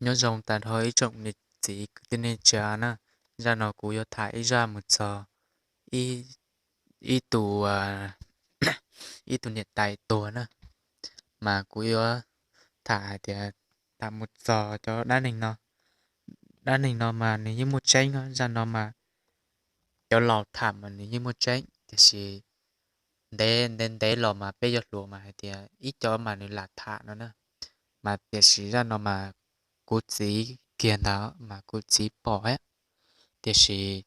Nyob zoo tag nrho ib tsoom niam txiv kwv tij neej tsa na, zaj no kuv yuav tham ib zaj mus txog ib tus, ib tug niam tais tuag na, mas kuv yuav tham hais tias tham mus txog cov dab neeg no. Dab neeg no mas nws yeej muaj tseeb, zaj no mas cov laus tham mas nws yeej muaj tseeb, tiam sis ntev ntev ntev los mas peb yuav hluas mas hais tias ib co mas nws lam tham no na. Mas tiam sis zaj no mas kuv txiv kiag ntawd mas kuv txiv pom thiab, tiam sis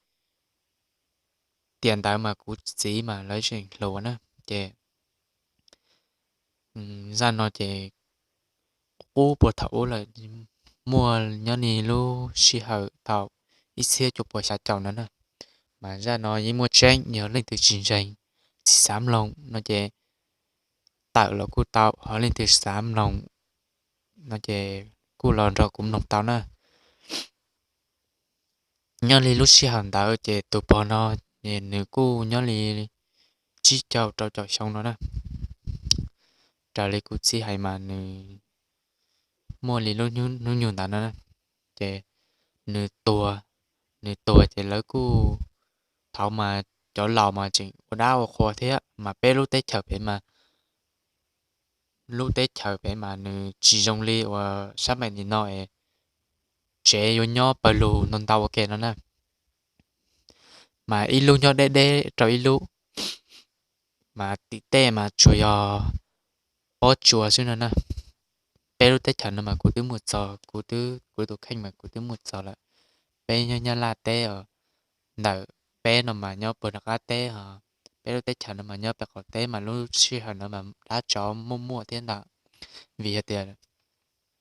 tiam ntawd mas kuv txiv mas lawv tseem hluas na. Ces zaj no ces qub puag thaum ub lawm, muaj nyob li lub sij hawm thaum ib txhiab cuaj puas xya caum no na. Mas zaj no yeej muaj tseeb, yog leej twg tsis ntseeg, tsis xav mloog no ces tawm los kuj tau, ho leej twg xav mloog no ces kuj los nrog kuv mloog tau na. Nyob li lub sij hawm ntawd ces tus pog no nws kuj nyob li tsib caug rau caum xyoo no na. Raws li kuv txiv hais mas nws muaj li lub hnub nyoog ntawd no, ces nws tuag, nws tuag ces lawv kuj, thaum mas cov laus mas tseem ua dab ua qhua thiab, mas peb lub teb chaws pem mas, lub teb chaws pem mas nws tsis zoo li uas sab maim nim no es tsev yuav nyob pawg lug ntau ntau ua ke no na. Mas ib lub nyob deb deb rau ib lub, mas tim tej mas tsuas yog pob tsuas xwb no na. Peb lub teb chaws no mas kuv twb mus txog, kuv twb, kuv tus kheej mas kuv twb mus txog lawm. Peb nyob Nyab Laj teb os, ntawm peb no mas nyob puag nram qab teb os. Peb lub teb chaws no mas nyob pem qaum teb, mas lub sij hawm no mas dab tsov muaj muaj thiab ntawd, vim hais tias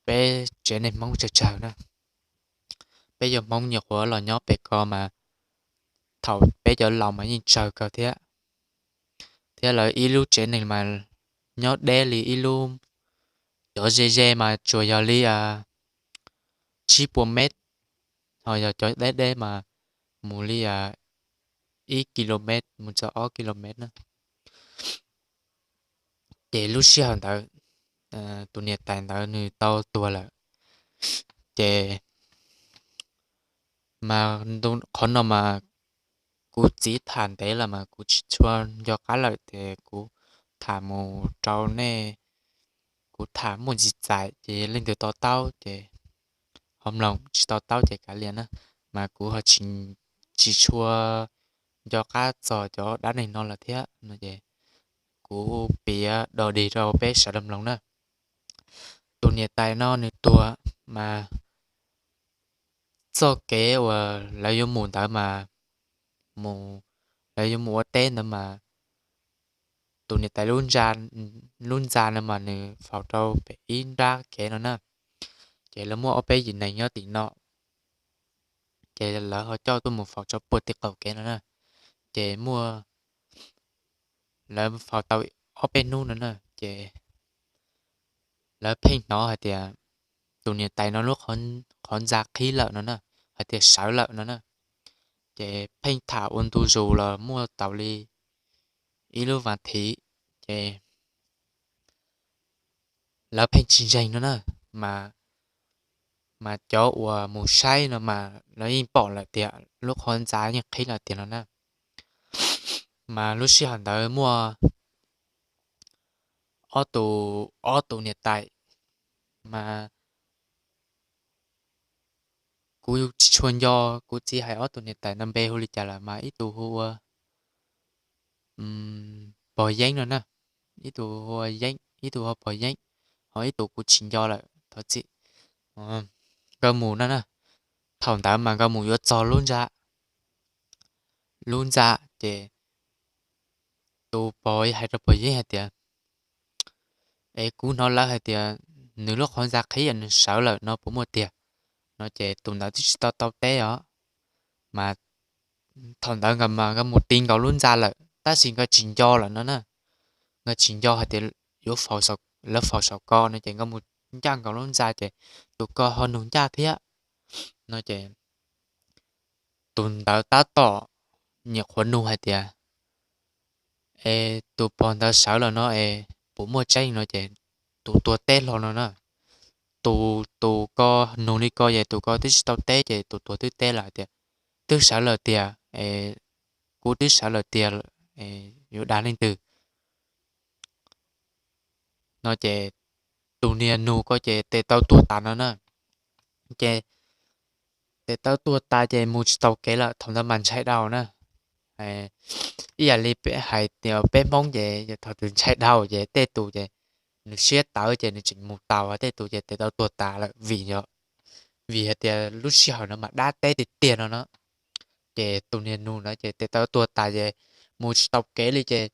peb tsev neeg Hmoob tsawg tsawg na. Peb yog Hmoob nyuam qhuav los nyob pem ko mas thaum peb cov laus mas yeej tsawg kawg thiab. Thiab lawv ib lub tsev neeg mas nyob deb li ib lub, cov ze ze mas tsuas yog li tsib puas mev, ho yog cov deb deb mas mus li ib kis lus mev mus txog ob kis lus mev na. Ces lub sij hawm ntawd tus niam tais ntawd nws tau tuag lawm. Ces mas qhov no mas kuv txiv tham ntev lawm mas kuv tsis tshua nco qab lawm, ces kuv tham mus rau nej, kuv tham muaj ntsis txais ces leej twg to taub ces ho mloog, tsis to taub ces kav liam na. Mas kuv ho tsis tshua nco qab txog cov dab neeg no lawm thiab no ces kuv piav dog dig rau peb sawv daws mloog na. Tus niam tais no nws tuag mas txoj kev uas lawv yuav mus ntawd mas, mus, lawv yuav mus ua teb ntawd mas tus niam tais lub ntxa no mas nws faus rau pem ib nrab kev no na. Ces lawv muaj ob peb yim neeg nyob tim no, ces lawv ho coj tuaj mus faus rau puag tim qaum kev no na. Ces muaj, lawv faus tau ob peb hnub no na, ces lawv pheej hnov hais tias tus niam tais no lub qhov ntxa qhib lawm no na, hais tias sawv lawm no na. Ces pheej tham ua ntu zus los muaj tau li ib lub vas thiv, ces lawv pheej tsis ntseeg no na. Mas, mas cov uas mus saib no mas lawv yeej pom lawm tias lub qhov ntxa yeej qhib lawm tiag no na. Mas lub sij hawm ntawd muaj ob tus, ob tus niam tais, mas kuv tsis tshua nco kuv txiv hais ob tus niam tais no npe hu li cas lawm, mas ib tug hu ua Pog Yeeb no na, ib tug hu ua Yeeb, ib tug hu ua Pog Yeeb, ho ib tus kuv tsis nco lawm thov txim. Nkawd mus no na, thaum ntawd mas nkawd mus yuav txog lub ntxa, lub ntxa ces tus pog hais rau Pog Yeeb hais tias, es kuv hnov lawv hais tias nws lub qhov ntxa qhib nws sawv lawm no puas muaj tiag no ces tus ntawd twb tsis tau tau teb os. Mas thaum ntawd nkawd mas nkawd mus ti nkaus lub ntxa lawm tab sis nkawd tsis nco lawm no na. Nkawd tsis nco hais tias yuav, lawv faus saum ko no ces nkawd mus ncaj nkaus lub ntxa ces tus ko ho nug ncaj thiab no ces tus ntawd tab tom nyuam qhuav nug hais tias, es tus pog ntawd sawv lawm no es puas muaj tseeb no ces tus tuag teb hlo no na. tus, tus koj nug li ko ces tus ko twb tsis tau teb ces tus tuag twb teb lawm tias, twb sawv lawm tiag, kuv twb sawv lawm tiag, yuav dag leej twg no ces tus niag nug ko ces tes taw tuag tas no na. Ces tes taw tuag tas ces mus tsis tau kev lawm, thaum ntawd mas ntshai dhau na. Ib yam li hais tias peb Hmoob ces yog thaum twg ntshai dhau ces tej tus ces nws siab tawv ces nws tseem mus taus, tej tus ces tes taw tuag tas lawm vim, vim hais tias lub sij hawm no mas dab teb tiag tiag no na. Ces tus niag nug ntawd ces tes taw tuag tas ces mus tsis tau kev li ces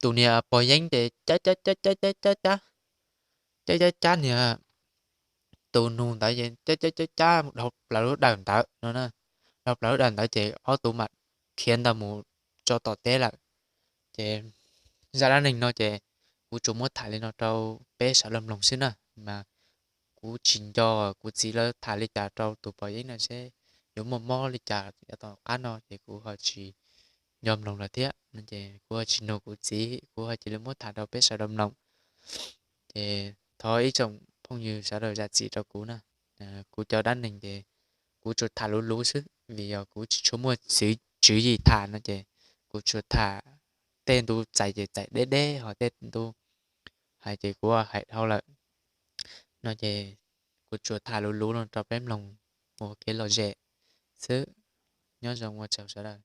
tus niag pog yeeb ces cab cab cab cab cab cab cab cab cab niag tus nug ntawd ces cab cab cab cab dhau plaws lub dawm ntawd no na. Dhau plaws lub dawm ntawd ces ob tug mam khiav ntawd mus tso tom teb lawm. Ces zaj dab neeg no ces kuv tsuas muab tham li no rau peb sawv daws mloog xwb na, mas kuv tsis nco kuv txiv lawv tham li cas rau tus pog yeeb no seb yuav muaj mob li cas yav tom qab no ces kuv ho tsis nco mloog lawm thiab no ces kuv ho tsis nug kuv txiv, kuv ho cia li muab tham rau peb sawv daws mloog. Ces thov ib tsoom phooj ywg sawv daws zam txim rau kuv na. Kuv cov dab neeg ces kuv tsuas tham luv luv xwb vim yog kuv tsis tshua muaj tswv yim tham no ces kuv tsuas tham tej ntu txais ces txais deb deb, ho tej ntu hais ces kuv hais dhau lawm no ces kuv tsuas tham luv luv no rau peb mloog ua kev lom zem xwb. Nyob zoo ua tsaug sawv daws.